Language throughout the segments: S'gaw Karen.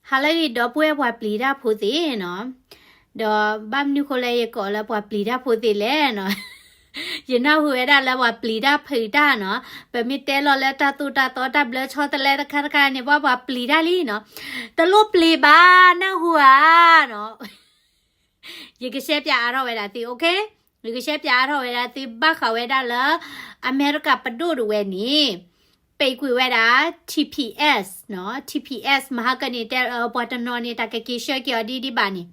ဟါလၢအဂ့ၤ ဒီပုၢ်ဝဲၢ်ပှၤပျံၤတၢ်ဖိသ့ၣ်နီၤ, ဒီးဘၣ်မနုၤဃိလၢယကိးလၢပှၤပျံၤတၢ်ဖိသ့ၣ်လဲၣ်နီၤ, ယနၢ်ဟူဝဲဒၣ်လၢပှၤပျံၤတၢ်ဖုးတၢ်နီၤ, ပမ့ၢ်တဲလီၤလၢတၢ်သိၣ်တၢ်သီတၢ်ဘျၢဆီတလဲတခါတခါန့ၣ် ပှၤပှၤပျံၤတၢ်လံနီၤ, တလိၣ်ပျံၤဘၣ် နၢ်ဟူဧါနီၤ ယကရှဲပၠးအါထီၣ်ဝဲဒၣ်သု, okay? ယကရှဲပၠးအါထီၣ်ဝဲဒၣ်သု ဘၣ်ဃးဝဲဒၣ်လၢ အမဲရကၤပဒိၣ်တဝဲန့ၣ် ပံးကွံာ်ဝဲဒၣ် T P S နီၤ, T P S မဟါကန့ၣ် တဲပှၤတနီၤန့ၣ် တၢ်ကက့ၤဆှၢက့ၤအီၤဒ်ဒ်ဘၣ်န့ၣ်,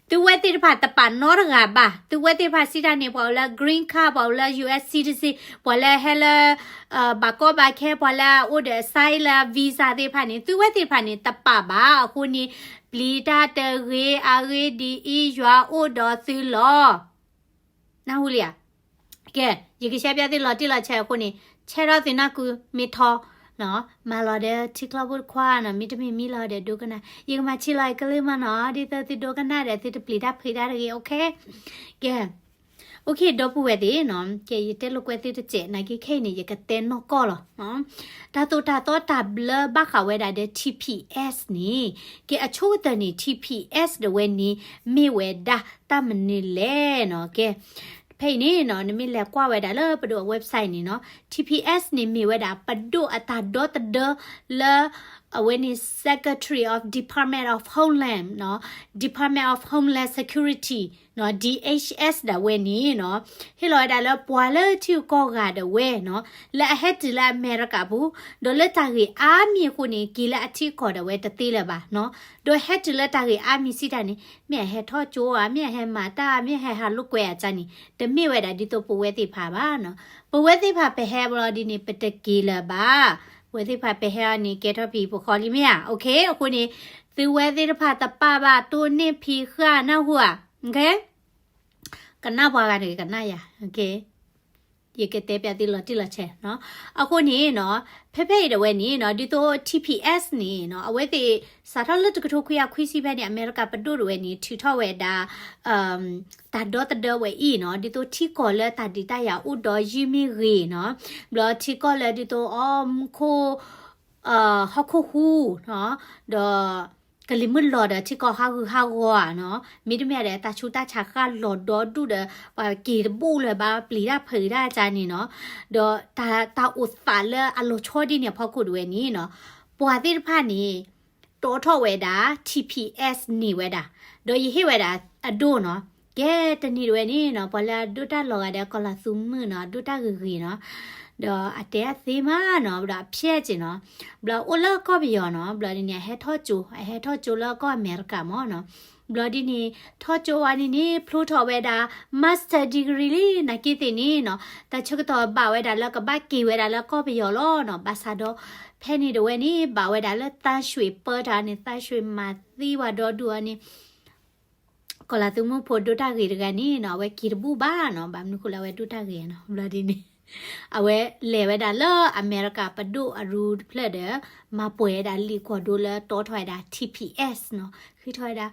သုဝဲသ့ၣ်တဖၣ်တပာ်နီတဂၤဘၣ်, သုဝဲသ့ၣ်တဖၣ်စံးတၢ်န့ၣ် ပှၤအိၣ်လၢ green card ပှၤအိၣ်လၢ U S citizen ပှၤလၢဟဲလၢ ဘၣ်ကီဘၣ်ခဲ ပှၤလၢအအိၣ်ဒီး asylum visa သ့ၣ်တဖၣ်န့ၣ် သုဝဲသ့ၣ်တဖၣ်န့ၣ် တပာ်ဘၣ်အဃိန့ၣ်, ပျံၤတၢ်တဂ့ၤ အဂ့ၢ်ဒ်အံၤ ယွၤအိၣ်ဒီးသုလီၤ. နၢ်ဟူလံဧါ. ကဲ, ယကရှဲပၠးသုလီၤတံၢ်လီၤဆဲးအဃိန့ၣ်, ဆဲးထီၣ်သုနၢ်ကူမ့ၢ်ထီ, မၤလီၤဒီးထံချီဖိတခွါနီၤ, မ့တမ့ၢ်မံလီၤဒီးဒိကနၣ်, ယကမၤဆံးလီၤအကလုၢ်မးနီၤ, ဒ်သိးသုဒိကနၣ်ဒီးသုတပျံၤတၢ်ဖုးတၢ်တဂ့ၤ, okay? ကဲ, okay ဒီပုၢ်ဝဲၢ်သ့ၣ်နီၤ, ကဲ ယတဲလိာ်ကွဲသုတစဲး နာ်က့ခဲအံၤန့ၣ် ယကတဲနီၢ်ကီၢ်လီၤ. တၢ်သိၣ်တၢ်သီတၢ်ဘျၢဘၣ်ဃးဝဲဒၣ်ဒီး T P S န့ၣ်, ကဲ အဆိကတၢၢ်န့ၣ် T P S ဒၣ်ဝဲန့ၣ် မ့ၢ်ဝဲဒၣ်တၢ်မနုၤလဲၣ်နီၤ, ကဲ, ဖဲအံၤန့ၣ်နီၤ, နမ့ၢ်လဲၤကွၢ်ဝဲဒၣ်လၢပဒိၣ်အ website န့ၣ်နီၤ, T P S န့ၣ်မ့ၢ်ဝဲဒၣ်ပဒိၣ်အတၢ်ဒီသဒၢလၢ အဝဲန့ၣ် Secretary of Department of Homeland နီၤ, Department of Homeland Security နီၤ, D H S ဒၣ်ဝဲန့ၣ်နီၤ, ဟ့ၣ်လီၤဝဲဒၣ်လၢပှၤလၢထံဂုၤကီၢ်ဂၤဒၣ်ဝဲနီၤ, လၢအဟဲတုၤလၢအမဲရကၤပူၤ, ဒီးလၢတၢ်ဂ့ၢ်အါမံၤအဃိန့ၣ် က့ၤလၢအထံအကီၢ်ဒၣ်ဝဲတသ့လၢၤဘၣ်နီၤ, ဒီးဟဲတုၤလၢတၢ်ဂ့ၢ်အါမံၤစံးတၢ်န့ၣ် မ့ၢ်အဟဲထီၣ်ကၠိဧါ, မ့ၢ်အဟဲမၤတၢ်, မ့ၢ်အဟဲဟးလိာ်ကွဲအကါန့ၣ် တမ့ၢ်ဝဲဒၣ်ဒ်သိးပဝဲသ့ၣ်တဖၣ်ဘၣ်နီၤ, ပဝဲသ့ၣ်တဖၣ်ပဟဲဘျီဒ်န့ၣ် ပတက့ၤလၢၤဘၣ်, ပဝဲသ့ၣ်တဖၣ်ပဟဲအီၤန့ၣ် ကဲထီၣ်ဖံးပဃီလံမ့ၢ်ဧါ, okay, အဃိန့ၣ် သုဝဲသ့ၣ်တဖၣ်တပာ်ဘၣ်တိၢ်န့ၢ်ဖံးဃာ်နၢ်ဟူဧါ, okay? ကနၣ်ပှၤဂၤတဂ့ၤ ကနၣ်ယၤ, okay? ယကတဲပၠးသုလီၤတံၢ်လီၤဆဲးနီၤ, အဃိန့ၣ်နီၤ, ဖဲဖဲအံၤဒၣ်ဝဲန့ၣ်နီၤ, ဒ်သိး T P S န့ၣ်နီၤ, အဝဲသ့ၣ်စးထီၣ်လၢတကထိခွံကယၤခွံဆံဖဲန့ၣ် အမဲရကၤပဒိၣ်ဒၣ်ဝဲန့ၣ် ထုးထီၣ်ဝဲဒၣ် တၢ်ဒီသဒၢဝဲအံၤနီၤ, ဒ်သိးထံကီၢ်လၢတၢ်ဒုးတၢ်ယၤအိၣ်ဒီးယုၢ်မ့ၢ်ဂ့ၤနီၤ, ဘျီထံကီၢ်လၢဒ်သိးအီမူခိၣ် ဟီၣ်ခိၣ်ဟူးနီၤ, ဒီး ကလံၤမုၢ်လီၤဒီးထံကီၢ်ဟးဂူာ်ဟးဂီၤဧါနီၤ, မ့တမ့ၢ်ဒီးတၢ်ဆူးတၢ်ဆါဃၣ်လီၤဒီဒူၣ်ဒီး ပှၤက့ၤတဘူၣ်လၢၤဘၣ် ပျံၤတၢ်ဖုးတၢ်ကါန့ၣ်နီၤ, ဒီးတၢ်အိၣ်သးလၢအလီၤဆီဒ်န့ၣ်အဖီခိၣ်ဒၣ်ဝဲန့ၣ်နီၤ, ပှၤသ့ၣ်တဖၣ်န့ၣ် တီထီၣ်ဝဲဒၣ် T P S န့ၢ်ဝဲဒၣ်, ဒီးယဟ့ၣ်ဝဲဒၣ်အဒိနီၤ, ကဲတနံၤဒၣ်ဝဲန့ၣ်နီၤ, ပှၤလၢအဒိၣ်တၢ်လီၤဂာ်ဒီးကီၤလၤသူမုၣ်နီၤ, အဒိၣ်တၢ်ဂ့ၤဂ့ၤနီၤ, ဒီးအတဲအသ့မးနီၤ, ဒီးအဖျဲၣ်က့ၤနီၤ, ဘျီအိၣ်လၢကီၢ်ပယီၤနီၤ, ဘျီဒ်န့ၣ် အဟဲထီၣ်ကၠိ, အဟဲထီၣ်ကၠိလၢကီၢ်အမဲရကၤမးနီၤ, ဘျီဒ်န့ၣ် ထီၣ်ကၠိဝဲန့ၣ်န့ၣ် ဖျိထီၣ်ဝဲဒၣ် master degree လံ နာ်က့သ့ၣ်န့ၣ်နီၤ, တၢ်ဆၢကတီၢ်ဘၣ်ဝဲဒၣ်လၢကဘၣ်က့ၤဝဲဒၣ်လၢကီၢ်ပယီၤလီၤနီၤ, ဘၣ်ဆၣ်ဒီး ဖဲန့ၣ်ဒၣ်ဝဲန့ၣ် ဘၣ်ဝဲဒၣ်လၢသန်းရွှေပၢတၢ်န့ၣ်, သန်းရွှေမၤသံဝဲဒီဒူၣ်အီၤန့ၣ် ကီၤလၤသူမုၣ်ဖိဒိၣ်တၢ်ဂ့ၤတဂၤန့ၣ်နီၤ, အဝဲက့ၤတဘူၣ်ဘၣ်နီၤ, ဘၣ်မနုၤဃိလၢအဝဲဒိၣ်တၢ်ဂ့ၤနီၤ, ဘျီဒ်န့ၣ် အဝဲလဲၤဝဲဒၣ်လၢအမဲရကၤပဒိၣ်အရူတဖျၢၣ်ဒီး မၤပှဲၤဝဲဒၣ်လံာ်ကီၢ်ဒိလၢတီထီၣ်ဝဲဒၣ် T P S နီၤ, ဃ့ထီၣ်ဝဲဒၣ်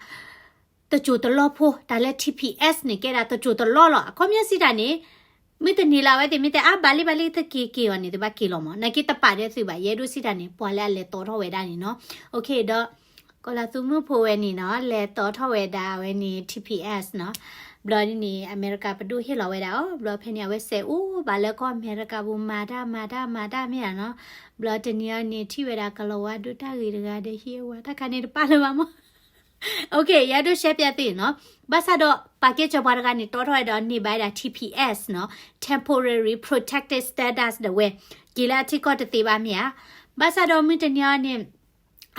တစိၢ်တလီၢ်ဖိ, တၢ်လၢ T P S န့ၣ် ကဲဒၣ်တစိၢ်တလီၢ်လီၤ. အခီပညီစံးတၢ်န့ၣ် မုၢ်တနံၤလၢအဝဲသ့ၣ်မ့ၢ်တဲ အါ ဘၣ်လံဘၣ်လံ သုက့ၤက့ၤအီၤန့ၣ် သုဘၣ်က့ၤလီၤမး, နာ်က့တပာ်ဒီးသုဘၣ်, ယအဲၣ်ဒိးစံးတၢ်န့ၣ် ပှၤလၢအလဲၤတီထီၣ်ဝဲဒၣ်န့ၣ်နီၤ. Okay ဒီး ကီၤလၤသူမုၣ်ဖိဝဲန့ၣ်နီၤ လဲၤတီထီၣ်ဝဲဒၣ်ဝဲန့ၣ် T P S နီၤ. ဘျီဒ်န့ၣ် အမဲရကၤပဒိၣ်ဟ့ၣ်လီၤဝဲဒၣ်အီၤ, ဘျီဖဲန့ၣ် အဝဲစဲးအိၣ်ဘၣ်လၢကီၢ်အမဲရကၤပူၤ မၤတၢ်မၤတၢ်မၤတၢ်မ့ၢ်ဧါနီၤ. ဘျီတနံၤအံၤန့ၣ် ထံၣ်ဝဲဒၣ်ကလီၤဝါဒိၣ်တၢ်ဂ့ၤတဂၤဒီး ဟံးဝဲတၢ်ခါန့ၣ်တပာ်လၢၤဘၣ်မး Okay ယအဲၣ်ဒိးရှဲပၠးသုနီၤ. ဘၣ်ဆၣ်ဒီး ပာ်ကဲစၢၤပှၤတဂၤန့ၣ် တီထီၣ်ဝဲဒီးန့ၢ်ဘၣ်ဝဲဒၣ် T P S နီၤ, Temporary Protected Status ဒၣ်ဝဲ, က့ၤလၢအထံကီၢ်တသ့ဘၣ်မ့ၢ်ဧါ. ဘၣ်ဆၣ်ဒီးမုၢ်တနံၤအံၤန့ၣ်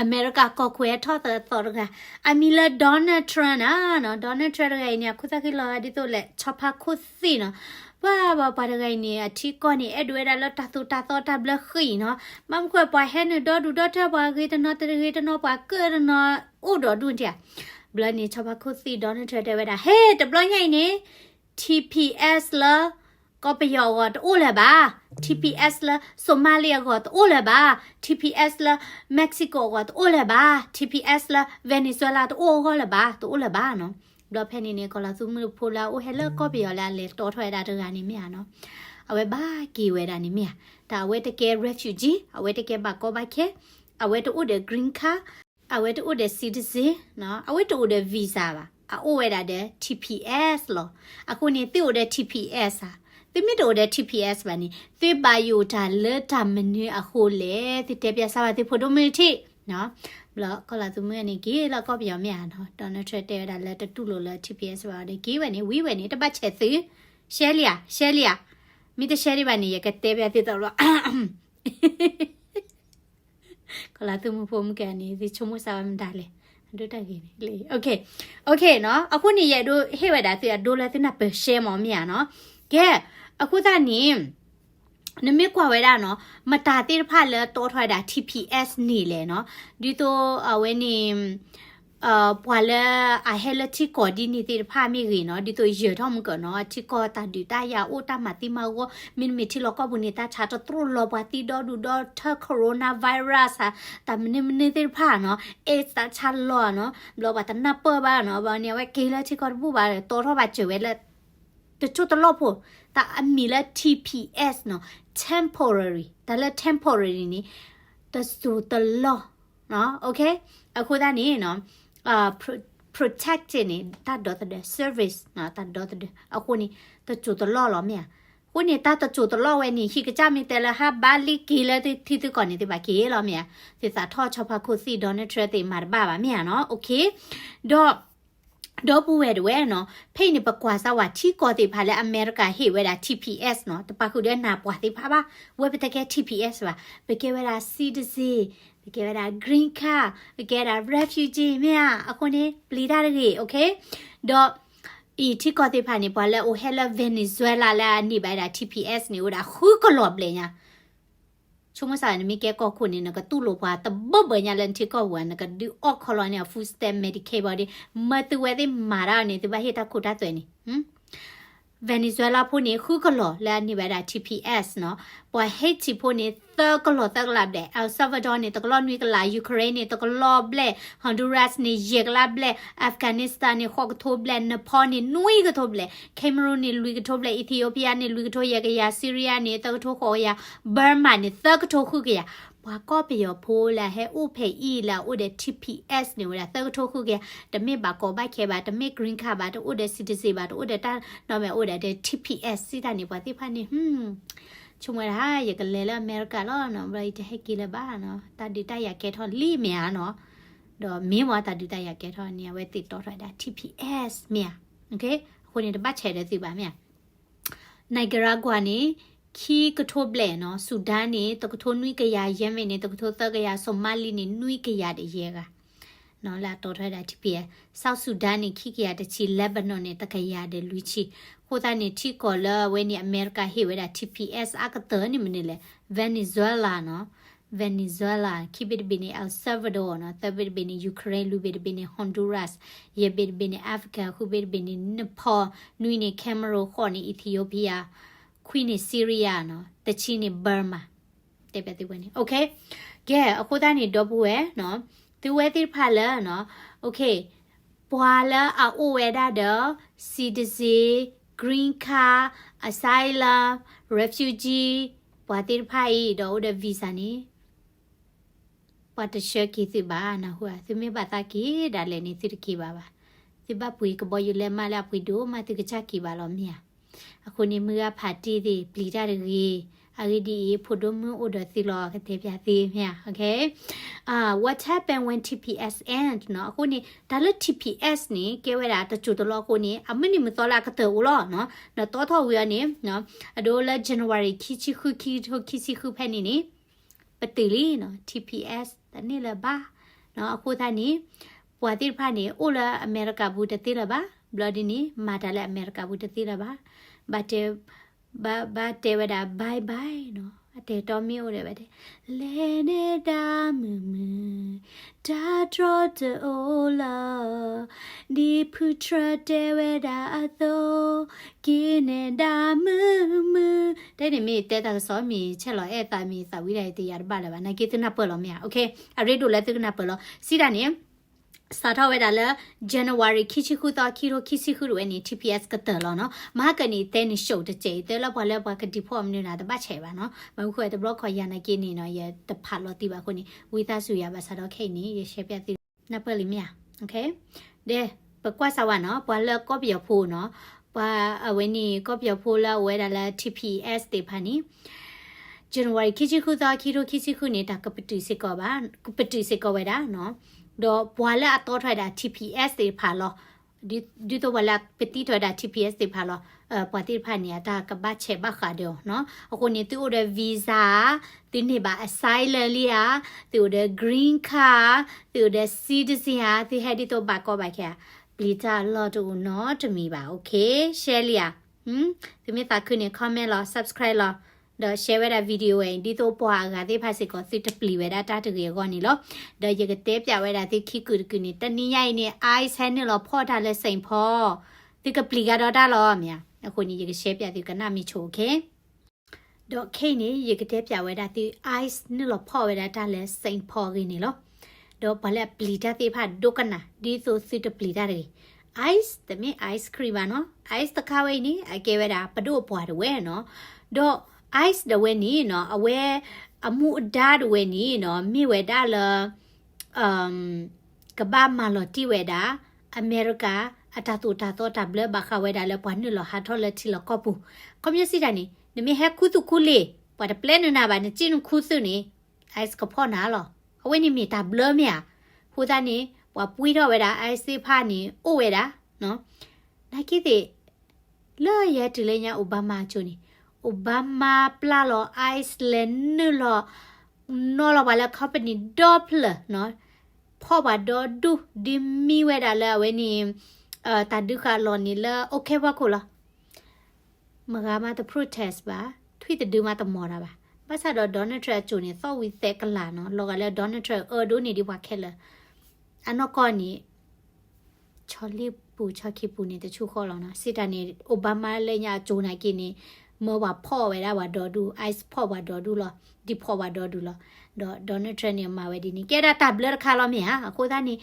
အမဲရကၤကီၢ်ခိၣ်ဟဲထီၣ်သးသီတဂၤ, အမံၤလၢ Donald Trump နီၤ. Donald Trump တဂၤအံၤန့ၣ် အခိၣ်သၣ်ဃံလီၤဒ်သိးလဲၣ် ဆီဖါခိၣ်သ့ၣ်နီၤ. ပှၤဘၣ်ပှၤတဂၤအံၤန့ၣ် အထံကီၢ်န့ၣ် အဲၣ်ဒိးဝဲဒၣ်လၢတၢ်သိၣ်တၢ်သီတၢ်ဘျၢဃံနီၤ. ဘၣ်မနုၤဃိ ပှၤဟဲနုာ်ဒီဒူၣ်ဒီထၢ ပှၤဂ့ၤတနီၤတဂ့ၤတနီၤ ပှၤကၢၣ်တနီၤ အိၣ်ဒီဒူၣ်ဧါ. ဘျီန့ၣ် ဆီဖါခိၣ်သ့ၣ် Donald Trump တဲဝဲဒၣ် ဟဲ တဘျီညါအံၤန့ၣ် T P S လၢ ကီၢ်ပယီၤအဂီၢ်တအိၣ်လၢၤဘၣ်, T P S လၢ Somali အဂီၢ်တအိၣ်လၢၤဘၣ်, T P S လၢ Mexico အဂီၢ်တအိၣ်လၢၤဘၣ်, T P S လၢ Venezuela တအိၣ်အဂီၢ်လၢၤဘၣ်, တအိၣ်လၢၤဘၣ်နီၤ. ဘျီဖဲန့ၣ်န့ၣ် ကီၤလၤသူမုၣ်ဖိလၢအအိၣ်ဟဲလၢကီၢ်ပယီၤလၢအလဲၤတီထီၣ်ဝဲဒၣ်တဂၤန့ၣ်မ့ၢ်ဧါနီၤ, အဝဲဘၣ်က့ၤဝဲဒၣ်န့ၣ်မ့ၢ်ဧါ. တၢ်အဝဲတကဲ refugee, အဝဲတကဲဘၣ်ကီဘၣ်ခဲ, အဝဲတအိၣ်ဒီး green card အဝဲတအိၣ်ဒီး citizen နီၤ, အဝဲတအိၣ်ဒီး visa ဘၣ်, အအိၣ်ဝဲဒၣ်ဒီး T P S လီၤ. အဃိန့ၣ် သုအိၣ်ဒီး T P S ဧါ, သုမ့ၢ်တအိၣ်ဒီး T P S ဘၣ်န့ၣ် သုဘၣ်ယိၣ်တၢ်လၢတၢ်မနုၤအဃိလဲၣ်, သုတဲပျးစၢ်ဘၣ်သုဖိဒိၣ်မုၣ်ထံၣ်, နီၤ. ဘျီ ကီၢ်လၤသူမုၣ်န့ၣ် က့ၤလၢကီၢ်ပယီၤမ့ၢ်ဧါနီၤ, Donald Trump တဲဝဲဒၣ်လၢတတူၢ်လိာ်လၢ T P S ဘၣ်ဒီး က့ၤဝဲန့ၣ် ဝံၤဝဲန့ၣ် တဘၣ်ဆဲးသု, ရှဲလံဧါ, ရှဲလံဧါ, မ့ၢ်တရှဲဒံးဘၣ်န့ၣ် ယကတဲပျးသုတဘျီ ကီၢ်လၤသူမုၣ်ဖိမုၣ်ကဲန့ၣ် သုဆိကမိၣ်စၢ်ဝဲမတၤလဲၣ်, အဒိတၢ်ဂ့ၤန့ၣ်, OK, OK နီၤ, အဃိန့ၣ် ယအဲၣ်ဒိးဟ့ၣ်ဝဲဒၣ်သုအဒိလၢသုနၢ်ပၢၢ်ရှဲမးမ့ၢ်ဧါနီၤ. ကဲ, အဃိသတးန့ၣ် နမ့ၢ်ကွၢ်ဝဲဒၣ်နီၤ, မတၤသ့ၣ်တဖၣ်လၢတီထီၣ်ဝဲဒၣ် T P S န့ၣ်လဲၣ်နီၤ, ဒ်သိးအဝဲန့ၣ် ပှၤလၢအဟဲလၢထံကီၢ်ဒ်န့ၣ်သ့ၣ်တဖၣ်မ့ၢ်ဂ့ၤနီၤ, ဒ်သိးယၢၤထီၣ်မုၢ်ကၢနီၤ, ထံကီၢ်တၢ်ဒုးတၢ်ယၤအိၣ်တၢ်မၤသံမၤဂီၤ, မ့တမ့ၢ်ထံလီၢ်ကီၢ်ပူၤန့ၣ် တၢ်ဆါတတြိာ်လီၤပှၤသံဒီဒူၣ်ဒီထၢ coronavirus ဧါ, တၢ်မနုၤမနုၤသ့ၣ်တဖၣ်နီၤ, AIDS တၢ်ဆါလီၤနီၤ, ဘျီပှၤတနၢ်ပၢၢ်ဘၣ်နီၤ, ဘျီန့ၣ် အဝဲက့ၤလၢထံကီၢ်တဘူၣ်ဘၣ်, တီထီၣ်ဘၣ်စၢၤဝဲလၢ တစိၢ်တလီၢ်ဖိ, တၢ်အမံၤလၢ T P S နီၤ, temporary, တၢ်လၢ temporary န့ၣ် တစိၢ်တလီၢ်, OK, အဃိသတးန့ၣ်နီၤ, protected န့ၣ် တၢ်ဒီသဒၢ service နီၤ, တၢ်ဒီသဒၢ, အဃိန့ၣ် တစိၢ်တလီၢ်လီၤမ့ၢ်ဧါ. အဃိန့ၣ် တၢ်တစိၢ်တလီၢ်ဝဲန့ၣ် ဟံၣ်ကစၢ်မ့ၢ်တဲလၢဟးဘၣ်လံက့ၤလၢထံသုကီၢ်န့ၣ် သုဘၣ်က့ၤလီၤမ့ၢ်ဧါ. သုသးထီၣ်ဆီဖါခိၣ်သံ Donald Trump သ့ၣ်မၤတဘၣ်ဘၣ်မ့ၢ်ဧါနီၤ, OK, ဒီး ဒီပုၢ်ဝဲၢ်တဝဲနီၤ, ဖဲအံၤန့ၣ် ပကွၢ်စၢ်ဝဲထံကီၢ်သ့ၣ်တဖၣ်လၢအမဲရကၤဟ့ၣ်ဝဲဒၣ် T P S နီၤ, တပာ်ဃုာ်ဒီးနၢ်ပှၢ်သ့ၣ်တဖၣ်ဘၣ်, ဝဲပတကဲ T P S ဘၣ်, ပကဲဝဲဒၣ် citizen, ပကဲဝဲဒၣ် green card, ပကဲဝဲဒၣ် refugee မ့ၢ်ဧါ, အဃိန့ၣ် ပျံၤတၢ်တဂ့ၤ, OK, ဒီး အံၤထံကီၢ်သ့ၣ်တဖၣ်န့ၣ် ပှၤလၢအအိၣ်ဟဲလၢ Venezuela လၢအန့ၢ်ဘၣ်ဝဲဒၣ် T P S န့ၣ် အိၣ်ဝဲဒၣ်ဃုကလီၢ်ဘျဲၣ်ညါ ဆိကမိၣ်စၢ်ဝဲ နမ့ၢ်ကဲကီၢ်ခိၣ်န့ၣ် နကတူၢ်လိာ်ပှၤတဘၢၣ်ဘၢၣ်ညါလၢနထံကီၢ်ပူၤဧါ, နကဒုးအီၣ်ခီလီၤန့ၢ် food stamp, Medicaid ဘၣ်ဒီး မၢသုဝဲသ့ၣ်မၤတၢ်န့ၣ် သုဘၣ်ဟ့ၣ်တၢ်ခိတၢ်သွဲန့ၣ်, Venezuela ဖိန့ၣ် ဃုကလီၢ်လၢအန့ၢ်ဘၣ်ဝဲဒၣ် T P S နီၤ, ပှၤ Haiti ဖိန့ၣ် သၢကလီၢ်သၢကလးဘျဲၣ်, El Salvador န့ၣ် တကလီၢ်နွံကလး, Ukraine န့ၣ် တကလီၢ်ဘျဲၣ်, Honduras န့ၣ် ယဲၢ်ကလးဘျဲၣ်, Afghanistan န့ၣ် ဃိးကထိဘျဲၣ်, Nepal န့ၣ် နွံကထိဘျဲၣ်, Cameroon န့ၣ် လွံၢ်ကထိဘျဲၣ်, Ethiopia န့ၣ် လွံၢ်ကထိယဲၢ်ကယၤ, Syria န့ၣ် သၢကထိဃိးကယၤ, Burma န့ၣ် သၢကထိဃုကယၤ, ပှၤကီၢ်ပယီၤဖိလၢအဟဲအိၣ်ဖဲအံၤလၢအအိၣ်ဒီး T P S န့ၣ်ဝဲဒၣ် သၢကထိဃုကယၤ, တမ့ၢ်ဘၣ်ကီဘၣ်ခဲဘၣ်, တမ့ၢ် green card ဘၣ်, တအိၣ်ဒီး citizen ဘၣ်, တအိၣ်ဒီးတၢ်နီတမံၤ, အိၣ်ဒီး T P S စံးတၢ်န့ၣ် ပှၤသ့ၣ်တဖၣ်န့ၣ် ဆိကမိၣ်ဝဲဒၣ် ယကလဲၤလၢအမဲရကၤလီၤနီၤ, ဘျီယတဟဲက့ၤလၢၤဘၣ်နီၤ, တၢ်ဒုးတၢ်ယၤကဲထီၣ်လံမ့ၢ်ဧါနီၤ, ဒီးမ့ၢ်ဝဲတၢ်ဒုးတၢ်ယၤကဲထီၣ်န့ၣ် အဝဲသ့ၣ်တီထီၣ်ဝဲဒၣ် T P S မ့ၢ်ဧါ, အဃိန့ၣ် တဘၣ်ဆဲးဒီးသုဘၣ်မ့ၢ်ဧါ. Nicaragua န့ၣ် ခံကထိဘျဲၣ်နီၤ, Sudan န့ၣ် တကထိနွံကယၤ, Yemen န့ၣ် တကထိသၢကယၤ, Somali န့ၣ် နွံကယၤဒီးယဲၢ်ဂၤ လၢအတီထီၣ်ဝဲဒၣ် T P S, South Sudan န့ၣ် ခံကယၤတဆံ, Lebanon န့ၣ် တကယၤဒီးလွံၢ်ဆံ, အဃိသတးန့ၣ် ထံကီၢ်လၢအဝဲန့ၣ် အမဲရကၤဟ့ၣ်ဝဲဒၣ် T P S အကတၢၢ်န့ၣ်မနုၤလဲၣ်, Venezuela နီၤ, Venezuela, ခံဘ့ၣ်တဘ့ၣ်န့ၣ် El Salvador နီၤ, သၢဘ့ၣ်တဘ့ၣ်န့ၣ် Ukraine, လွံၢ်ဘ့ၣ်တဘ့ၣ်န့ၣ် Honduras, ယဲၢ်ဘ့ၣ်တဘ့ၣ်န့ၣ် Africa, ဃုဘ့ၣ်တဘ့ၣ်န့ၣ် Nepal, နွံန့ၣ် Cameroon, ဃိးန့ၣ် Ethiopia, ခွံန့ၣ် Syria နီၤ, တဆံန့ၣ် Burma. တဲဘၣ်သုဝဲန့ၣ် OK, ကဲ အဃိသတးန့ၣ် ဒီပုၢ်ဝဲၢ်နီၤ, သုဝဲသ့ၣ်တဖၣ်လၢနီၤ, OK, ပှၤလၢအအိၣ်ဝဲဒၣ်ဒီး citizen, green card, asylum, refugee, ပှၤသ့ၣ်တဖၣ်အံၤ ဒီးအိၣ်ဒီး visa န့ၣ် ပှၤတဆှၢက့ၤသုဘၣ်, နၢ်ဟူဧါ, သုမ့ၢ်ဘၣ်သးက့ၤဒၣ်လဲာ်န့ၣ် သုတက့ၤဘၣ်ဘၣ်. သုဘၣ်ပှ့ၤကဘီယူၤလဲမးလၢအပှ့ၤဒိၣ်မး သုကစၢ်က့ၤဘၣ်လီၤမ့ၢ်ဧါ. အဃိန့ၣ် မုၢ်ဂၤဖးတံၢ်သ့ၣ် ပျံၤတၢ်တဂ့ၤ, အဂ့ၢ်ဒ်အံၤ ဖိဒိၣ်မုၣ်အိၣ်ဒီးသုလီၤ ကတဲပျးသုမ့ၢ်ဧါ, OK. What happened when T P S end နီၤ, အဃိန့ၣ် တၢ်လၢ T P S န့ၣ် ကဲဝဲဒၣ်တစိၢ်တလီၢ်အဃိန့ၣ် အမုၢ်နံၤမုၢ်သီလၢအကတၢၢ်အိၣ်လီၤနီၤ, နတီထီၣ်ဝံၤအီၤန့ၣ် အဒိလၢ January ခံဆံဃု ခံကထိခံဆံဃုဖဲန့ၣ်န့ၣ် ပတုာ်လံနီၤ, T P S တန့ၢ်လၢၤဘၣ်နီၤ. အဃိသတးန့ၣ် ပှၤသ့ၣ်တဖၣ်န့ၣ် အိၣ်လၢအမဲရကၤပူၤတသ့လၢၤဘၣ်, ဘျီဒ်န့ၣ် မၤတၢ်လၢအမဲရကၤပူၤတသ့လၢၤဘၣ်. ဘၣ်တဲ ဘၣ် ဘၣ်တဲဝဲဒၣ် bye bye နီၤ, အတဲာ်တီမ့ၢ်အိၣ်ဒီးဘၣ်တဲ လဲၤနဲဒၣ်မုာ်မုာ်, တၢ်တြီတအိၣ်လၢၤ, ဒ်ဖုထြၢတဲဝဲဒၣ်အသိး, က့ၤနဲဒၣ်မုာ်မုာ်. တဲန့ၣ်မ့ၢ်တဲတၢ်ကစီၣ်မ့ၢ်ဆဲးလီၤအဲၣ်သးမ့ၢ်သးဝံၤဒၣ်အံၤ တယာ်တဘၣ်လၢၤဘၣ်, နာ်က့သုနၢ်ပၢၢ်လီၤမ့ၢ်ဧါ, OK. အရ့ဒိၣ်လၢသုကနၢ်ပၢၢ်လီၤ. စံးတၢ်န့ၣ် စးထီၣ်ဝဲဒၣ်လၢ January ခံဆံဃုသီ ခံထိခံဆံဃုတဝဲန့ၣ် T P S ကတၢၢ်လီၤနီၤ. မဟါကၢန့ၣ် တဲန့ၣ် show တစဲးအံၤ တဲလၢပှၤလၢပှၤကဒံးဖီၣ်မနုၤန့ၣ် တဘၣ်ဆဲးဘၣ်နီၤ. မ့ၢ်ဃိတဘျီခီယၤနာ်က့န့ၣ်နီၤ ယတဖးလီၤတံၢ်ဘၣ်အဃိန့ၣ် ဝံသးစူၤယၤဘၣ်ဆၣ်ဒီးခဲအံၤန့ၣ် ယရှဲပျးသု နၢ်ပၢၢ်လံမ့ၢ်ဧါ. ဒီး ပကွၢ်စၢ်ဝဲနီၤ ပှၤလၢကီၢ်ပယီၤဖိနီၤ, ပှၤအဝဲန့ၣ် ကီၢ်ပယီၤဖိလၢအအိၣ်ဝဲဒၣ်လၢ T P S သ့ၣ်တဖၣ်န့ၣ် January ခံဆံဃုသီ ခံထိခံဆံဃုန့ၣ် တၢ်ကပတုာ်စ့ၢ်ကီးဘၣ်, ကပတုာ်စ့ၢ်ကီးဝဲဒၣ်နီၤ. ဒီးပှၤလၢအတီထီၣ်ဝဲဒၣ် T P S သ့ၣ်တဖၣ်လီၤ. ဒ်သိးပှၤလၢပတံထီၣ်ဝဲဒၣ် T P S သ့ၣ်တဖၣ်လီၤ. ပှၤသ့ၣ်တဖၣ်န့ၣ် အတၢ်ကဘၣ်ဆဲးဘၣ်ဃးဒီးအီၤနီၤ. အဃိန့ၣ် သုအိၣ်ဒီး visa သုန့ၢ်ဘၣ် asylum လံဧါ, သုအိၣ်ဒီး green card, သုအိၣ်ဒီး citizen ဧါ, သုဟဲဒ်သိးဘၣ်ကီဘၣ်ခဲဧါ, ပျံၤတၢ်အလီၢ်တအိၣ်နီတမံၤဘၣ်. ရှဲလံဧါ. သုမ့ၢ်သးခုန့ၣ် comment လီၤ, subscribe လီၤ, ဒီး share ဝဲဒၣ် video ဝဲအံၤ ဒ်သိးပှၤအဂၤသ့ၣ်တဖၣ်စ့ၢ်ကီး သုတပျံၤဝဲဒၣ်တၢ်တဂ့ၤအဂီၢ်န့ၣ်လီၤ. ဒီးယကတဲပျးဝဲဒၣ်သုခံကုာ်တကုာ်န့ၣ် တနံၤညါအံၤန့ၣ် ICE ဟဲနုာ်လီၤဖီၣ်တၢ်လၢ Saint Paul, သုကပျံၤကဒီးတၢ်လီၤမ့ၢ်ဧါ. အဃိန့ၣ် ယကရှဲပျးသုကနၣ်မ့ၢ်ဆိ okay. ဒီးခဲအံၤန့ၣ် ယကတဲပျးဝဲဒၣ်သု ICE နုာ်လီၤဖီၣ်ဝဲဒၣ်တၢ်လၢ Saint Paul အဂ့ၢ်န့ၣ်လီၤ. ဒီးပှၤလၢအပျံၤတၢ်သ့ၣ်တဖၣ်ဒိကနၣ် ဒ်သိးသုတပျံၤတၢ်တဂ့ၤ. ICE တမ့ၢ် ice cream ဘၣ်နီၤ, ICE တခါဝဲအံၤန့ၣ် အကဲဝဲဒၣ်ပဒိၣ်ပှၢ်တဝဲနီၤ. ဒီး ICE တဝဲန့ၣ်နီၤ အဝဲ အမူအဒါတဝဲန့ၣ်နီၤ မ့ၢ်ဝဲဒၣ်လၢ ကဘၣ်မၤလီၤတံၢ်ဝဲဒၣ် အမဲရကၤ အတၢ်သိၣ်တၢ်သီတၢ်ဘျၢဘၣ်ဃးဝဲဒၣ်လၢပှၤနုာ်လီၤဟးထီၣ်လၢထံလီၢ်ကီၢ်ပူၤ. ခီပညီစံးတၢ်န့ၣ် နမ့ၢ်ဟဲခူသူၣ်ခူလ့ၢ် ပှၤတပျဲနုာ်နၤဘၣ် နစ့နခူသူၣ်န့ၣ် ICE ကဖီၣ်နၤလီၤ. အဝဲန့ၣ်မ့ၢ်တၢ်ဘျၢမ့ၢ်ဧါ. အဃိသတးန့ၣ် ပှၤပှ့ၤထီၣ်ဝဲဒၣ် ICE သ့ၣ်တဖၣ်န့ၣ် အိၣ်ဝဲဒၣ် နာ်က့သ့ၣ် လၢယဟဲတုၤလၢညါ Obama အစိၤန့ၣ် Obama ပျၢ်လီၤ ICE လဲၤနုာ်လီၤ နီၣ်လီၤပှၤလၢ company ဒီဖျၢၣ်နီၤ, ဖီၣ်ပှၤဒီဒူၣ် ဒုးမံဝဲဒၣ်လၢအဝဲန့ၣ် တၢ်ဒုးဃာ်လီၢ်န့ၣ်လၢ အိၣ်ခဲဖီခိၣ်လီၤ. မဂၤမးတ protest ဘၣ်, ထွံၣ်တဒုမးတမီၤတၢ်ဘၣ်. ဘၣ်ဆၣ်ဒီး Donald Trump အစိၤန့ၣ် သီၣ်ဝံၤသဲးကလာ်နီၤ, လီၤဂာ်လၢ Donald Trump အၢဒိၣ်န့ၢ်ဒံးပှၤခဲလၢာ် အနီၢ်ကီၢ်န့ၣ် ဆီလ့ပူၤဆီခံပူၤန့ၣ် တဆူၣ်ဃီလီၤနီၤ. စံးတၢ်န့ၣ် Obama လၢညါအစိၤနာ်က့န့ၣ် မၢပှၤဖီၣ်ဝဲဒၣ်ပှၤဒီဒူၣ်, ICE ဖီၣ်ပှၤဒီဒူၣ်လီၤ, ဒုးဖီၣ်ပှၤဒီဒူၣ်လီၤ. ဒီး Donald Trump န့ၣ် အမၤဝဲဒ်န့ၣ် ကဲဒၣ်တၢ်ဘျၢတခါလီၤမ့ၢ်ဧါ. အဃိသတးန့ၣ်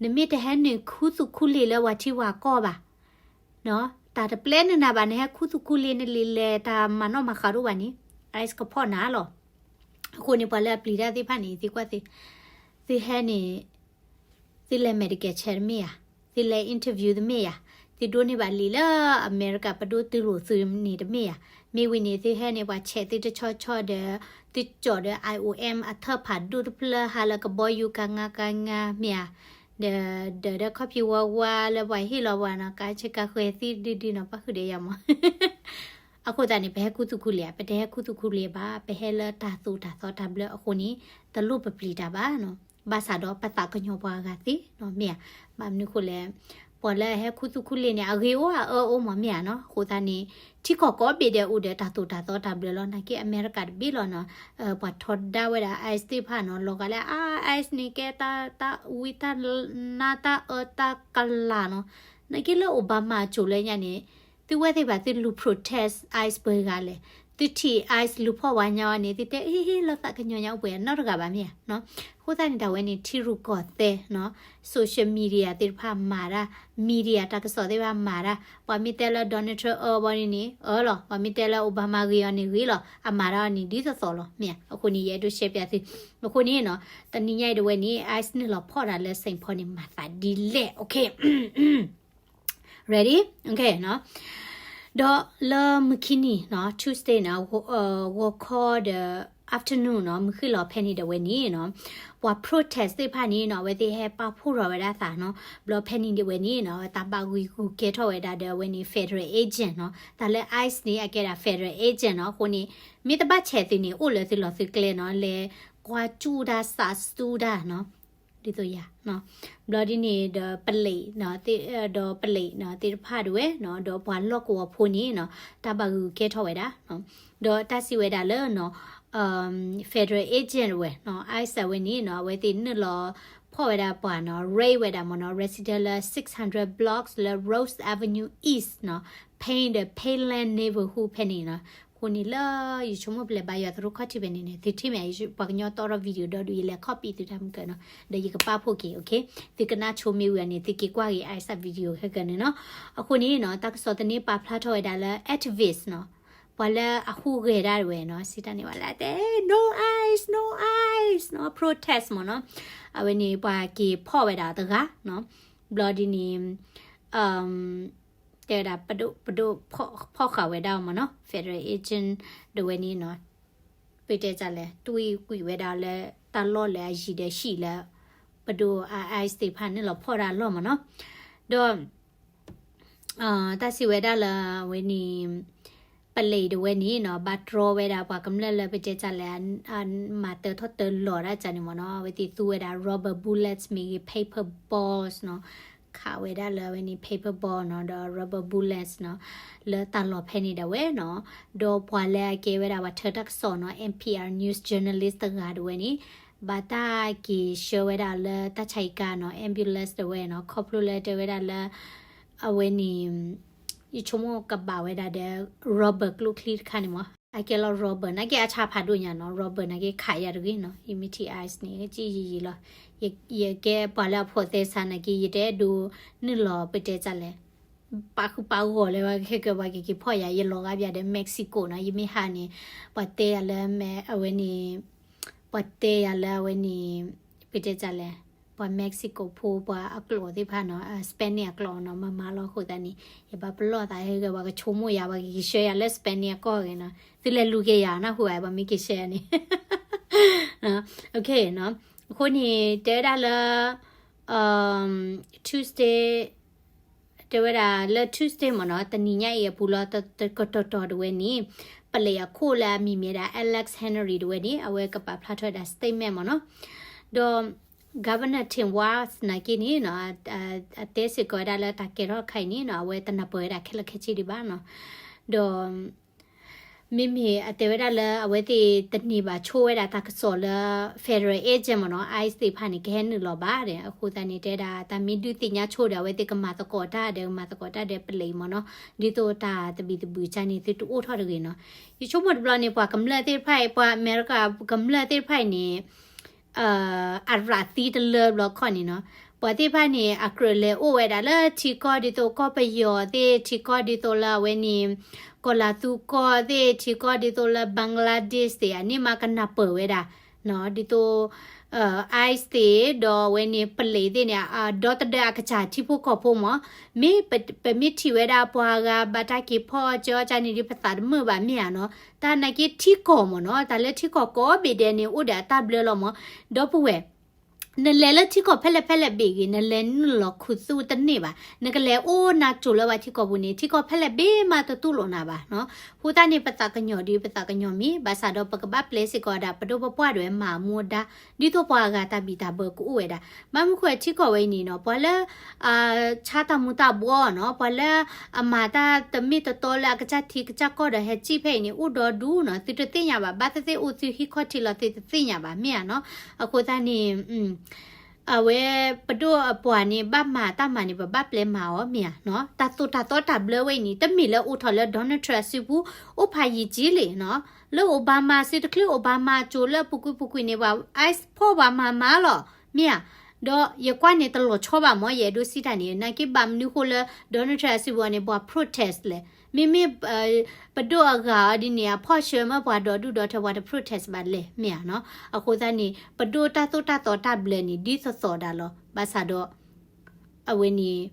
နမ့ၢ်တဟဲနုာ်ခူသူၣ်ခူလ့ၢ်လၢပှၤထံပှၤကီၢ်ဘၣ် တၢ်တပျဲနုာ်နၤဘၣ် နဟဲခူသူၣ်ခူလ့ၢ် နလံာ်လဲၤတၢ်မၤနီၣ်မၤဃးဒိၣ်ဘၣ်န့ၣ် ICE ကဖီၣ်နၤလီၤ. အဃိန့ၣ် ပှၤလၢအပျံၤတၢ်သ့ၣ်တဖၣ်န့ၣ် သံကွၢ်သု, သုဟဲန့ၣ် သုလဲၤ medical check တမ့ၢ်ဧါ, သုလဲၤ interview တမ့ၢ်ဧါ, သုဒိးန့ၢ်ဘၣ်လံာ်လၢအမဲရကၤပဒိၣ်တုၤလိာ်သုန့ၣ်တမ့ၢ်ဧါ. မ့ၢ်ဝံၤန့ၣ် သုဟဲန့ၣ် ပှၤ check သုတဆီဆီဒီး သုကၠီၣ်ဒီး IOM အထၢၣ်ဖးဒိၣ်တဖျၢၣ် ဟးလၢကဘီယူၤကၤငါကၤငါမ့ၢ်ဧါ, ဒီး ဒီး ဒီးခီၣ်ဖံးဝါဝါလၢပှၤဟ့ၣ်လီၤပှၤနီၤ ကးဆ့ကးဃဲၤသံဒုဒုနီၤ ပၣ်ဃုာ်ဒီးယၤမး အဃိသတးန့ၣ် ပဟဲခူသူၣ်ခူလ့ၢ်ဧါ, ပတဟဲခူသူၣ်ခူလ့ၢ်ဘၣ်, ပဟဲလၢတၢ်သိၣ်တၢ်သီတၢ်ဘျၢအဃိန့ၣ် တလိၣ်ပပျံၤတၢ်ဘၣ်နီၤ. ဘၣ်ဆၣ်ဒီးပသးကညီၤပှၤအဂၤသ့နီၤ မ့ၢ်ဧါ. ဘၣ်မနုၤဃိလဲၣ်, ပှၤလၢအဟဲခူသူၣ်ခူလ့ၢ်န့ၣ် အဂ့ၤအိၣ်အအၢအိၣ်မးမ့ၢ်ဧါနီၤ. အဃိသတးန့ၣ် ထံကီၢ်ကိးဘ့ၣ်ဒဲးအိၣ်ဒီးတၢ်သိၣ်တၢ်သီတၢ်ဘျၢလီၤ. နာ်က့အမဲရကၤတဘ့ၣ်လီၤနီၤ, ပှၤထီဒါဝဲဒၣ် ICE သ့ၣ်တဖၣ်နီၤ, လီၤဂာ်လၢ အ ICE န့ၣ် ကဲတၢ်ဝံတၢ်နါတၢ်အၢတၢ်ကလၤနီၤ. နာ်က့လၢ Obama အစိၤလၢညါန့ၣ် သုဝဲသ့ၣ်တဖၣ်သုလူၤ protest ICE ပှဲၤဂၤလဲၣ်, သုထံၣ် ICE လူၤဖီၣ်ပှၤညီန့ၣ် သုတဲ ဟ့ၣ်ဟ့ၣ်လီၤသးကညီၤညါအိၣ်ပှဲၤနီတဂၤဘၣ်မ့ၢ်ဧါ. အဃိသတးန့ၣ် တၢ်ဝဲန့ၣ် ထံရူၢ်ကီၢ်သဲးနီၤ, social media သ့ၣ်တဖၣ်မၤတၢ်, media တၢ်ကစီၣ်သ့ၣ်တဖၣ်မၤတၢ်, ပှၤမ့ၢ်တဲလၢ Donald Trump အၢဘီန့ၣ်န့ၣ် အၢလီၤ, ပှၤမ့ၢ်တဲလၢ Obama ဂ့ၤအီၤန့ၣ်ဂ့ၤလီၤ, အမၤတၢ်အီၤန့ၣ်ဒ်သိးသိးလီၤမ့ၢ်ဧါ. အဃိန့ၣ် ယအဲၣ်ဒိးရှဲပၠးသု, အဃိန့ၣ်နီၤ, တနံၤညါအံၤတဝဲန့ၣ် ICE နုာ်လီၤဖီၣ်တၢ်လၢ Saint Paul န့ၣ် မၤသးဒ်လဲၣ်, okay. Ready? Okay နီၤ. ဒီးလၢမုၢ်ခံနံၤနီၤ Tuesday နီၤ ဂီၤခီဒီး afternoon နီၤ မုၢ်ဃ့ၢ်လီၤဖဲန့ၣ်ဒီးဝဲန့ၣ်နီၤ ပှၤ protest သ့ၣ်တဖၣ်န့ၣ်နီၤ အဝဲသ့ၣ်ဟဲပာ်ဖှိၣ်ထီၣ်ဝဲဒၣ်သးနီၤ ဘျီဖဲန့ၣ်ဒီးဝဲန့ၣ်နီၤ တၢ်ဘၣ်ဂုာ်ကဲထီၣ်ဝဲဒၣ်ဒီးအဝဲန့ၣ် federal agent နီၤ တၢ်လၢ ICE န့ၣ် အကဲဒၣ် federal agent နီၤ အဃိန့ၣ် မ့ၢ်တဘၣ်ဆဲးသုန့ၣ် အိၣ်လၢသုလီၢ်သုကျဲနီၤ လဲၤကွၢ်စူၣ်တၢ်စးစူၣ်တၢ်နီၤ ဒ်သိးယၤ ဘျီဒ်န့ၣ်ဒီး police ဒီး police သ့ၣ်တဖၣ်ဒၣ်ဝဲနီၤ ဒီးပှၤလီၢ်ကဝီၤဖိန့ၣ်နီၤ တၢ်ဘၣ်ဂုာ်ကဲထီၣ်ဝဲဒၣ် ဒီးတၢ်စံးဝဲဒၣ်လၢနီၤ federal agent ဝဲနီၤ ICE ဝဲန့ၣ်နီၤ အဝဲသ့ၣ်နုာ်လီၤဖီၣ်ဝဲဒၣ်ပှၤနီၤ raid ဝဲဒၣ်မ့ၢ်နီၤ resident လၢ six hundred blocks လၢ Rose Avenue East နီၤ paying the Payland neighborhood ဖဲန့ၣ်နီၤ အဃိန့ၣ်လၢယဆိကမိၣ်ပလဲၤဘါယွၤသရိၣ်ခီၣ်ထံးဖဲန့ၣ်န့ၣ် သုထံၣ်မ့ၢ်ဧါ, ပှၤကညီတီထီၣ် video ဒီဒူၣ် ယလဲၤ copy သုတၢ်မုၢ်ကၢနီၤ, ဒီးယကပာ်ဖှိၣ်က့ၤ, okay, သုကနၣ်ဆိမ့ၢ်ဝံၤအီၤန့ၣ် သုက့ၤကွၢ်က့ၤ Isaac video ခဲကၢန့ၣ်နီၤ. အဃိန့ၣ်နီၤ တၢ်ကစီၣ်သန့ပာ်ဖျါထီၣ်ဝဲဒၣ်လၢ activist နီၤ, ပှၤလၣ်အဟူးဂဲၤဒၣ်ဝဲနီၤ, စံးတၢ်န့ၣ် ပှၤလၣ်တဲ no ICE, no ICE နီၤ, protest မ့ၢ်နီၤ, အဝဲန့ၣ်ပှၤက့ၤဖီၣ်ဝဲဒၣ်တဂၤနီၤ, ဘျီဒ်န့ၣ် တဲဝဲဒၣ် ပဒိၣ် ပဒိၣ်ဖီၣ်ဃာ်ဝဲဒၣ်မ့ၢ်နီၤ, federal agent ဒၣ်ဝဲန့ၣ်နီၤ, ပတဲတၢ်လဲၣ် တွံၢ်ကွံာ်ဝဲဒၣ်လၢတၢ်လီၢ်လၢအယံၤဒီးဟံၣ်လၢ ပဒိၣ် ICE သ့ၣ်တဖၣ်နုာ်လီၤဖီၣ်တၢ်အလီၢ်မ့ၢ်နီၤ, ဒီး တၢ်စံးဝဲဒၣ်လၢအဝဲန့ၣ် ပလံးဒၣ်ဝဲန့ၣ်နီၤ ဘၣ်တြီဝဲဒၣ်ပှၤကမျၢၢ်လၢပတဲတၢ်လဲၣ် မၤတၢထီၣ်တၢလီၤဒၣ်ကန့ၣ်မ့ၢ်နီၤ, အဝဲသ့ၣ်သူဝဲဒၣ် rubber bullets မ့ၢ်ဂ့ၤ paper balls နီၤ, ခးဝဲဒၣ်လၢအဝဲန့ၣ် paper ball နီၤ ဒီး rubber bullets နီၤ, လၢတၢ်လီၢ်ဖဲန့ၣ်ဒၣ်ဝဲနီၤ, ဒီးပှၤလၢအကဲဝဲဒၣ်ပှၤထၢတၢ်ကစီၣ်နီၤ NPR news journalist တဂၤဒၣ်ဝဲန့ၣ် ဘၣ်တၢ်က့ၤဆှၢဝဲဒၣ်လၢတၢ်ဆါဟံၣ်ကါနီၤ ambulance ဒၣ်ဝဲနီၤ, ခီဖျိလၢတဲဝဲဒၣ်လၢ အဝဲန့ၣ် ယဆိကမိၣ်ကဘၣ်ဝဲဒၣ်ဒီး rubber ကျိချံတခါန့ၣ်မ့ၢ်, အကဲလီၤ rubber နာ်က့အဆါဖးဒိၣ်ညါနီၤ, rubber နာ်က့ခးယၤတဂ့ၤနီၤ, ယမ့ၢ်ထံၣ် ICE န့ၣ် ကံယံာ်ယံာ်လီၤ, ယကဲပှၤလၢအဖိးသဲစးနာ်က့ ယတအဲၣ်ဒိးနုာ်လီၤပတဲတၢ်လဲၣ် ပာ်ဃုာ်ပာ်ဂီၢ်လၢဝဲခဲကၢပှၤက့ၤက့ၤဖီၣ်ယၤ, ယလီၤဂာ်ဘၣ်ဒီး Mexico နီၤ, ယမ့ၢ်ဟးန့ၣ် ပှၤတဲယၤလၢ အဝဲန့ၣ် ပှၤတဲယၤလၢအဝဲန့ၣ် ပတဲတၢ်လဲၣ် ပှၤ Mexico ဖိ ပှၤအကျိာ်သ့ၣ်တဖၣ်နီၤ, Spanish အကျိာ်နီၤ, မၤမၤလီၤအဃိသတးန့ၣ် ယဘၣ်ပလီၢ်သးဟဲဂ့ၤ ပှၤကဆိကမိၣ်ယၤ ပှၤက့ၤက့ၤဆှၢယၤလၢ Spanish အကီၢ်ဂ့ၤနီၤ, သုလဲၤလူၤက့ၤယၤနၢ်ဟူဧါ, ပှၤမ့ၢ်က့ၤဆှၢယၤန့ၣ် အဃိန့ၣ် တဲဝဲဒၣ်လၢ Tuesday တဲဝဲဒၣ်လၢ Tuesday မ့ၢ်နီၤ, တနံၤညါအံၤအပူၤလီၤ တကတီၢ်တီၢ်ဒၣ်ဝဲန့ၣ် ပလံးအခိၣ်လၢအမံၤမ့ၢ်ဒၣ် Alex Henry ဒၣ်ဝဲန့ၣ် အဝဲကပာ်ဖျါထီၣ်ဝဲဒၣ် statement မ့ၢ်နီၤ, ဒီး Governor Tim Walz နာ်က့န့ၣ်နီၤ အတဲစ့ၢ်ကီးဝဲဒၣ်လၢတၢ်ကဲထီၣ်တခါအံၤန့ၣ်နီၤ အဝဲတနၢ်ပၢၢ်ဝဲဒၣ်ခဲလၢာ်ခဲဆ့ဒံးဘၣ်နီၤ, ဒီး မ့မ့ၢ်အတဲဝဲဒၣ်လၢအဝဲသ့ၣ်တန့ၢ်ဘၣ်ဆိဝဲဒၣ်တၢ်ကစီၣ်လၢ federal agent မ့ၢ်နီၤ, ICE သ့ၣ်တဖၣ်န့ၣ် ကဟဲနုာ်လီၤဘၣ်ဒီး အဃိသတးန့ၣ် တဲဒၣ်တၢ်မ့ၢ်ဒုးသ့ၣ်ညါဆိဒီး အဝဲသ့ၣ်ကမၤသကိးတၢ်ဒီး ကမၤသကိးတၢ်ဒီးပလံးမ့ၢ်နီၤ, ဒ်သိးတၢ်သဘံၣ်သဘုၣ်ကန့ၣ် သုတအိၣ်ထီၣ်တဂ့ၤနီၤ. ယဆိကမိၣ်တဘျီန့ၣ် ပှၤကမျၢၢ်သ့ၣ်တဖၣ်အံၤ ပှၤအမဲရကၤကမျၢၢ်သ့ၣ်တဖၣ်အံၤန့ၣ် အရၤသံတလၢဘျီခီန့ၣ်နီၤ, ပှၤသ့ၣ်တဖၣ်န့ၣ် အကြၢးလဲၤအိၣ်ဝဲဒၣ်လၢထံကီၢ်ဒ်သိးကီၢ်ပယီၤသ့ၣ်, ထံကီၢ်ဒ်သိးလၢအဝဲန့ၣ် ကီၢ်လၤသူကီၢ်သ့ၣ်, ထံကီၢ်ဒ်သိးလၢ Bangladesh သ့ၣ် အန့ၣ်မးကနၢ်ပၢၢ်ဝဲဒၣ်, ဒ်သိး ICE သ့ၣ် ဒီးအဝဲန့ၣ်ပလံးသ့ၣ်န့ၣ် ဒီသဒၢအကစၢ်ထံဖိကီၢ်ဖိမ့ၢ်, မ့ၢ်ပမ့ၢ်ထံၣ်ဝဲဒၣ်ပှၤဂၤဘၣ်တၢ်က့ၤဖီၣ်ကၠီကန့ၣ်ဒီး ပသးတမုာ်ဘၣ်မ့ၢ်ဧါနီၤ, တၢ်နာ်က့ထံကီၢ်မ့ၢ်နီၤ, တၢ်လၢထံကီၢ်ကိးဘ့ၣ်ဒဲးန့ၣ် အိၣ်ဒီးအတၢ်ဘျၢလီၤမ့ၢ်, ဒီပုၢ်ဝဲၢ် နလဲၤလၢထံကီၢ်ဖဲလဲၣ်ဖဲလဲၣ်ဘ့ၣ်ဂ့ၤ နလဲၤနုာ်လီၤခူသူၣ်တန့ၢ်ဘၣ်, နကလဲၤအိၣ်နၤကိၤလၢပှၤထံကီၢ်ပူၤန့ၣ် ထံကီၢ်ဖဲလဲၣ်ဘ့ၣ်မးတတူၢ်လိာ်နၤဘၣ်နီၤ. အဃိသတးန့ၣ် ပသးကညီၤဒီး ပသးကညီၤမ့ၢ် ဘၣ်ဆၣ်ဒီးပကဘၣ်ပျဲစ့ၢ်ကီးဝဲဒၣ် ပဒိၣ်ပပှၢ်ဒၣ်ဝဲမၤအမူအဒါ ဒ်သိးပှၤအဂၤတၢ်ဘံၣ်တၢ်ဘၢကအိၣ်ဝဲဒၣ်, ဘၣ်မနုၤဃိထံကီၢ်ဝဲအံၤန့ၣ်နီၤ ပှၤလၢ ဆါတၢ်မူၤတၢ်ဘှီးနီၤ, ပှၤလၢအမၤတၢ်တမ့ၢ်တတီလၢအကစၢ်ထံကစၢ်ကီၢ်ဒီး ဟဲစံၣ်ဖဲအံၤန့ၣ် အိၣ်ဒီဒူနီၤ, သုတသ့ၣ်ညါဘၣ်, ဘၣ်သ့ၣ်သ့ၣ်အိၣ်သုဟံၣ်ခီၣ်ထံးလီၤ သုတသ့ၣ်ညါဘၣ် မ့ၢ်ဧါနီၤ. အဃိသတးန့ၣ် အဝဲပဒိၣ်အပှၤန့ၣ် ဘၣ်မၤတၢ်မၤန့ၣ် ပဘၣ်ပျဲမၤအီၤ မ့ၢ်ဧါနီၤ. တၢ်သိၣ်တၢ်သီတၢ်ဘျၢဝဲအံၤန့ၣ် တမ့ၢ်လၢအိၣ်ထီၣ်လၢ Donald Trump အစုပူၤ အိၣ်ဖးယံာ်က့လံနီၤ, လၢ Obama စုတချုး Obama ကၠိလၢပူၤကွံာ်ပူၤကွံာ်န့ၣ် ပှၤ ICE ဖီၣ်ပှၤမၤမၤလီၤ မ့ၢ်ဧါ. ဒီးယကွၢ်န့ၣ်တလီၤဆီဘၣ်မ့ၢ် ယအဲၣ်ဒိးစံးတၢ်န့ၣ် နာ်က့ဘၣ်မနုၤဃိလၢ Donald Trump အစုပူၤန့ၣ် ပှၤ protest လဲၣ်, မ့မ့ၢ် ပဒိၣ်အဂၤအီၤဒ်န့ၣ် အဖီၣ်ဆှၢမ့ၢ်ပှၤဒီဒူၣ်ဒီထၢ ပှၤတ protest ဘၣ်လဲၣ် မ့ၢ်ဧါနီၤ. အဃိသတးန့ၣ် ပဒိၣ်တၢ်သိၣ်တၢ်သီတၢ်ဘျၢန့ၣ် ဒ်သိးသိးဒၣ်လီၤ. ဘၣ်ဆၣ်ဒီး အဝဲန့ၣ်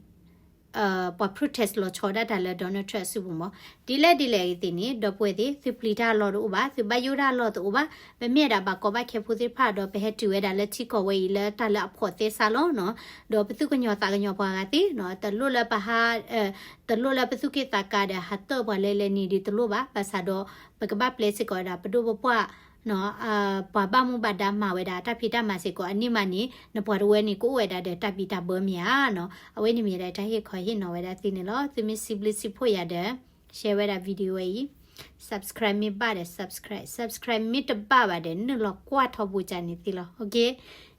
ပှၤ protest လီၤဆီဒၣ်တၢ်လၢ Donald Trump အစုပူၤမ့ၢ် ဒ်လဲၣ်ဒ်လဲၣ်ဂ့ၤသ့ၣ်န့ၣ် ဒီပုၢ်ဝဲၢ်သ့ၣ် သုပျံၤတၢ်အလီၢ်တအိၣ်ဘၣ်, သုဘၣ်ယိၣ်တၢ်အလီၢ်တအိၣ်ဘၣ်. ပမ့ၢ်ဝဲဒၣ်ဘၣ်ကီဘၣ်ခဲဖိသ့ၣ်တဖၣ်ဒီး ပဟဲတုၤဝဲဒၣ်လၢထံကီၢ်ဝဲအံၤလၢတၢ်လၢအဖိးသဲစးလီၤနီၤ. ဒီးပသူၣ်ကညီၤသးကညီၤပှၤဂၤသ့နီၤ, တလိၣ်လၢပဟး တလိၣ်လၢပသူၣ်က့ၣ်သးကါဒီးဟးတၢၣ်ပှၤလဲၤလဲၤန့ၣ်ဒ်တလိၣ်ဘၣ်. ဘၣ်ဆၣ်ဒီး ပကဘၣ်ပျဲစ့ၢ်ကီးဝဲဒၣ် ပဒိၣ်ပပှၢ် ပှၤဘၣ်မူဘၣ်ဒါမၤဝဲဒၣ်တၢ်ဖံးတၢ်မၤစ့ၢ်ကီး အန့ၣ်မးန့ၣ် နပှၤတဝၢန့ၣ် ကအိၣ်ဝဲဒၣ်ဒီးတၢ်ဘံၣ်တၢ်ဘၢမ့ၢ်ဧါနီၤ. အဝဲန့ၣ်မ့ၢ်ဒၣ်တၢ်ဟ့ၣ်ခီဟ့ၣ်နီၤဝဲဒၣ်သုန့ၣ်လီၤ. သုမ့ၢ်စံးဘျုးစံးဖှိၣ်ယၤဒီး share ဝဲဒၣ် video ဝဲအံၤ, subscribe မ့ၢ်ဘၣ်ဒီး subscribe, subscribe မ့ၢ်တဘၣ်ဘၣ်ဒီး နုာ်လီၤကွၢ်ထီဘိကန့ၣ်သ့လီၤ. Okay,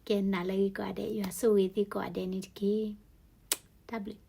ကဲနၤလၢဂ့ၤကိးဂၤဒဲး, ယွၤဆိၣ်ဂ့ၤသုကိးဂၤဒဲးန့ၣ်တက့ၢ်. တၢ်ဘျုး.